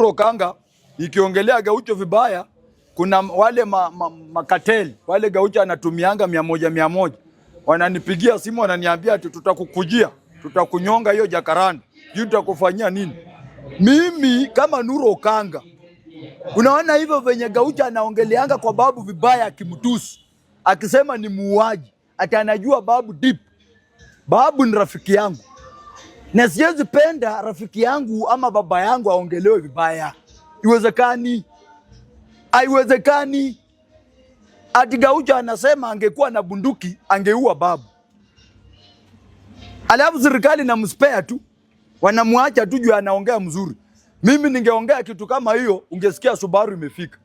Nuru Okanga ikiongelea Gaucho vibaya, kuna wale makateli wale Gaucho anatumianga 100 100, wananipigia simu wananiambia ati tutakukujia, tutakunyonga hiyo Jacaranda, juu tutakufanyia nini. Mimi kama Nuru Okanga, unaona hivyo venye Gaucho anaongeleanga kwa Babu vibaya, akimtusi, akisema ni muuaji, ati anajua Babu deep. Babu ni rafiki yangu na siwezi penda rafiki yangu ama baba yangu aongelewe vibaya. Iwezekani? Haiwezekani. Ati Gaucho anasema angekuwa na bunduki angeua Babu, alafu serikali namspare tu, wanamwacha tu juu anaongea mzuri. Mimi ningeongea kitu kama hiyo, ungesikia Subaru imefika.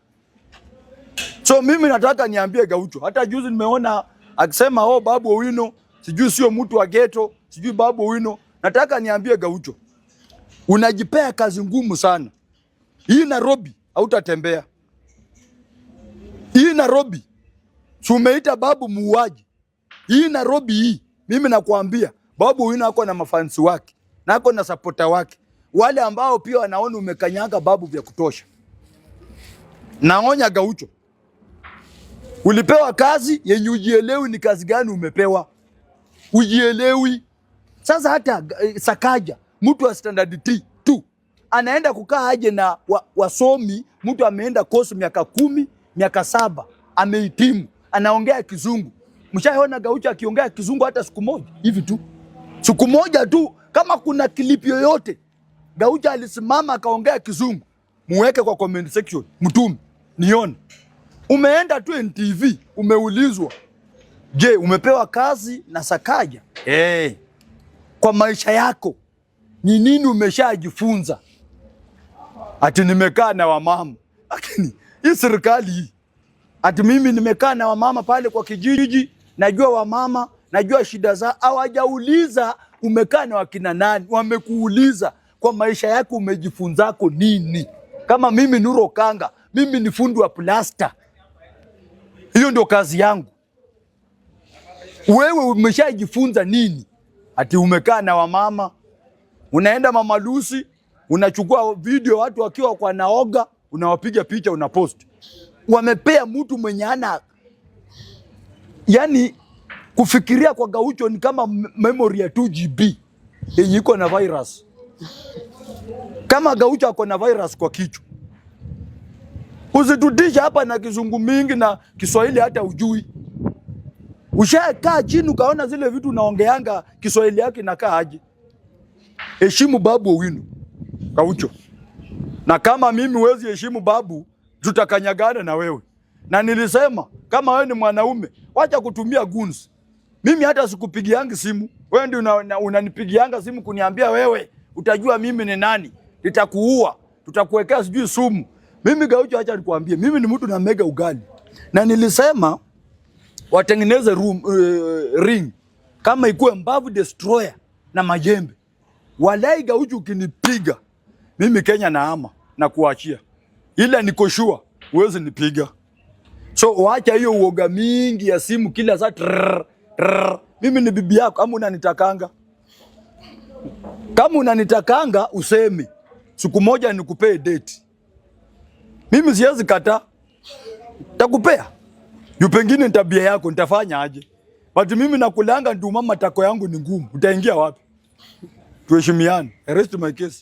So mimi nataka niambie Gaucho, hata juzi nimeona akisema, "Oh, Babu Owino sijui sio mtu wa ghetto, sijui Babu Owino." Nataka niambie Gaucho, unajipea kazi ngumu sana. Hii Nairobi hautatembea. Hii Nairobi si umeita Babu muuaji? Hii Nairobi hii, mimi nakwambia Babu Owino ako na mafans wake na ako na supporter wake, wale ambao pia wanaona umekanyaga Babu vya kutosha. Naonya Gaucho, ulipewa kazi yenye ujielewi ni kazi gani umepewa, ujielewi. Sasa hata Sakaja, mtu wa standard T tu, anaenda kukaa aje na wasomi? Mtu ameenda course miaka 10, miaka 7, amehitimu, anaongea Kizungu. Mshaona Gaucho akiongea Kizungu hata siku moja hivi tu? Siku moja tu, kama kuna clip yoyote Gaucho alisimama akaongea Kizungu, muweke kwa comment section, mtume nione. Umeenda tu NTV, umeulizwa, "Je, umepewa kazi na Sakaja? Hey, kwa maisha yako ni nini umeshajifunza?" Ati nimekaa na wamama. Lakini hii serikali hii, ati mimi nimekaa na wamama pale kwa kijiji, najua wamama, najua shida zao. Hawajauliza umekaa na wakina nani, wamekuuliza kwa maisha yako umejifunzako nini? Kama mimi Nuru Okanga, mimi ni fundi wa plasta, hiyo ndio kazi yangu. Wewe umeshajifunza nini? Ati umekaa na wamama, unaenda Mama Lucy, unachukua video watu wakiwa kwa naoga, unawapiga picha, unapost. Wamepea mtu mwenye ana, yani kufikiria kwa Gaucho ni kama memory ya 2 GB yenye iko na virus. Kama Gaucho ako na virus kwa kichwa, usitutisha hapa na Kizungu mingi na Kiswahili hata ujui. Ushakaa chini ukaona zile vitu unaongeanga Kiswahili yake inakaa aje? Heshimu Babu Owino, Gaucho. Na kama mimi huwezi heshimu Babu, tutakanyagana na wewe. Na nilisema kama wewe ni mwanaume, wacha kutumia guns. Mimi hata sikupigiangi simu. Wewe ndio unanipigianga simu kuniambia, "Wewe utajua mimi ni nani, nitakuua, tutakuwekea sijui sumu." Mimi Gaucho, acha nikwambie, mimi ni mtu na mega ugali. Na nilisema watengeneze ring kama ikuwe Mbavu Destroyer na majembe. Walai Gaucho, ukinipiga mimi Kenya naama na kuachia, ila niko sure huwezi nipiga. So wacha hiyo uoga mingi ya simu kila saa, trrr, trrr. Mimi ni bibi yako ama unanitakanga? Kama unanitakanga useme, siku moja nikupee date. Mimi siwezi kataa, takupea juu pengine ni tabia yako, nitafanya aje? But mimi nakulanga nduma, matako yangu ni ngumu, utaingia wapi? Tuheshimiane. I rest my case.